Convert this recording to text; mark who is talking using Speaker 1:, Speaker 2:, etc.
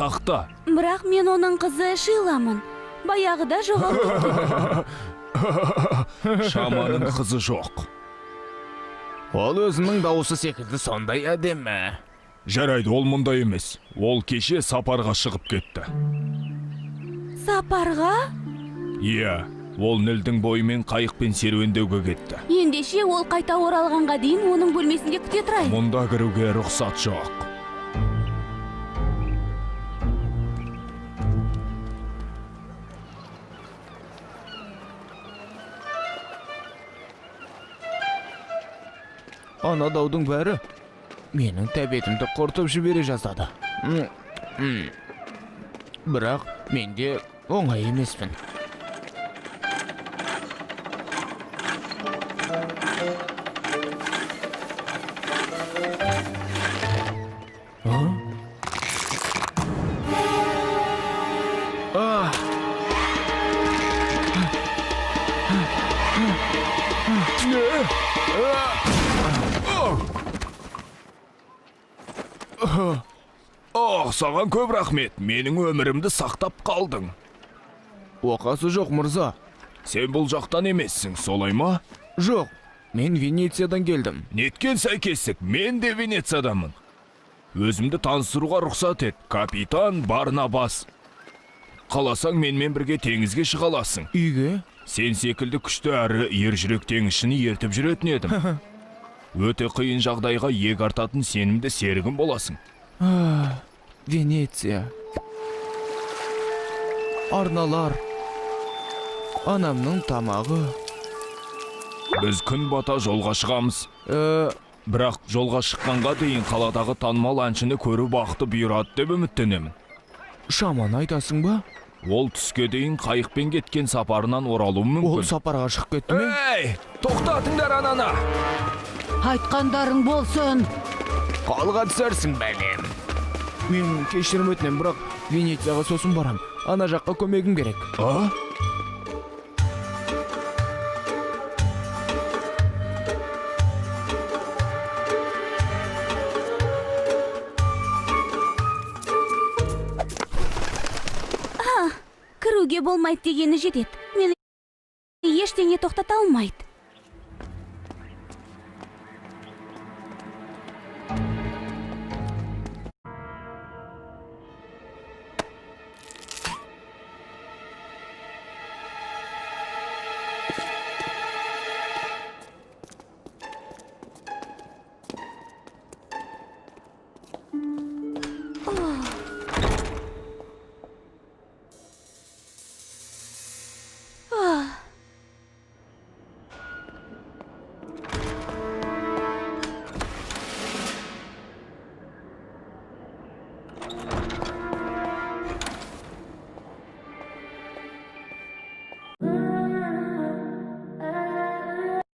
Speaker 1: Тақта.
Speaker 2: Бірақ мен оның қызы Шиламын. Баяғыда жоғалып кеткен.
Speaker 1: Шаманың қызы жоқ.
Speaker 3: Ол өзінің дауысы секілді сондай әдемі.
Speaker 1: Жарайды, ол мұнда емес. Ол кеше сапарға шығып кетті.
Speaker 2: Сапарға?
Speaker 1: Иә, ол Нілдің бойымен қайықпен серуендеуге кетті.
Speaker 2: Ендеше ол қайта оралғанға дейін оның бөлмесінде күте тұрайын.
Speaker 1: Мұнда кіруге рұқсат жоқ.
Speaker 3: Ана даудың бәрі менің тәбетімді құртып жібере жаздады. Бірақ мен де оңай емеспін.
Speaker 1: Ох, саған көп рахмет. Менің өмірімді сақтап қалдың.
Speaker 3: Оқасы жоқ, мырза.
Speaker 1: Сен бұл жақтан емессің, солай ма?
Speaker 3: Жоқ, мен Венециядан келдім.
Speaker 1: Неткен сәйкестік, мен де Венецияданмын. Өзімді таныстыруға рұқсат ет, капитан Барнабас. Қаласаң менімен бірге теңізге шыға аласың.
Speaker 3: Үйге?
Speaker 1: Сен секілді күшті әрі ержүрек теңізшіні ертіп жүретін едім. Өте қиын жағдайға иек артатын сенімді серігім боласың.
Speaker 3: Венеция. Арналар. Анамның тамағы.
Speaker 1: Біз күн бата жолға шығамыз. Бірақ жолға шыққанға дейін қаладағы танымал әншіні көру бақыты бұйырады деп үміттенемін.
Speaker 3: Шаманы айтасың ба?
Speaker 1: Ол түске дейін қайықпен кеткен сапарынан оралуы мүмкін.
Speaker 3: Ол сапарға шығып кетті ме?
Speaker 1: Ей, тоқтатыңдар ананы!
Speaker 4: Айтқандарың болсын.
Speaker 3: Қолға түсерсің, бәлем. Мен кешірім өтінемін, бірақ Венецияға сосын барам. Ана жаққа көмегім керек.
Speaker 1: А?
Speaker 2: Кіруге болмайды дегені жетеді. Мені ештеңе тоқтата алмайды.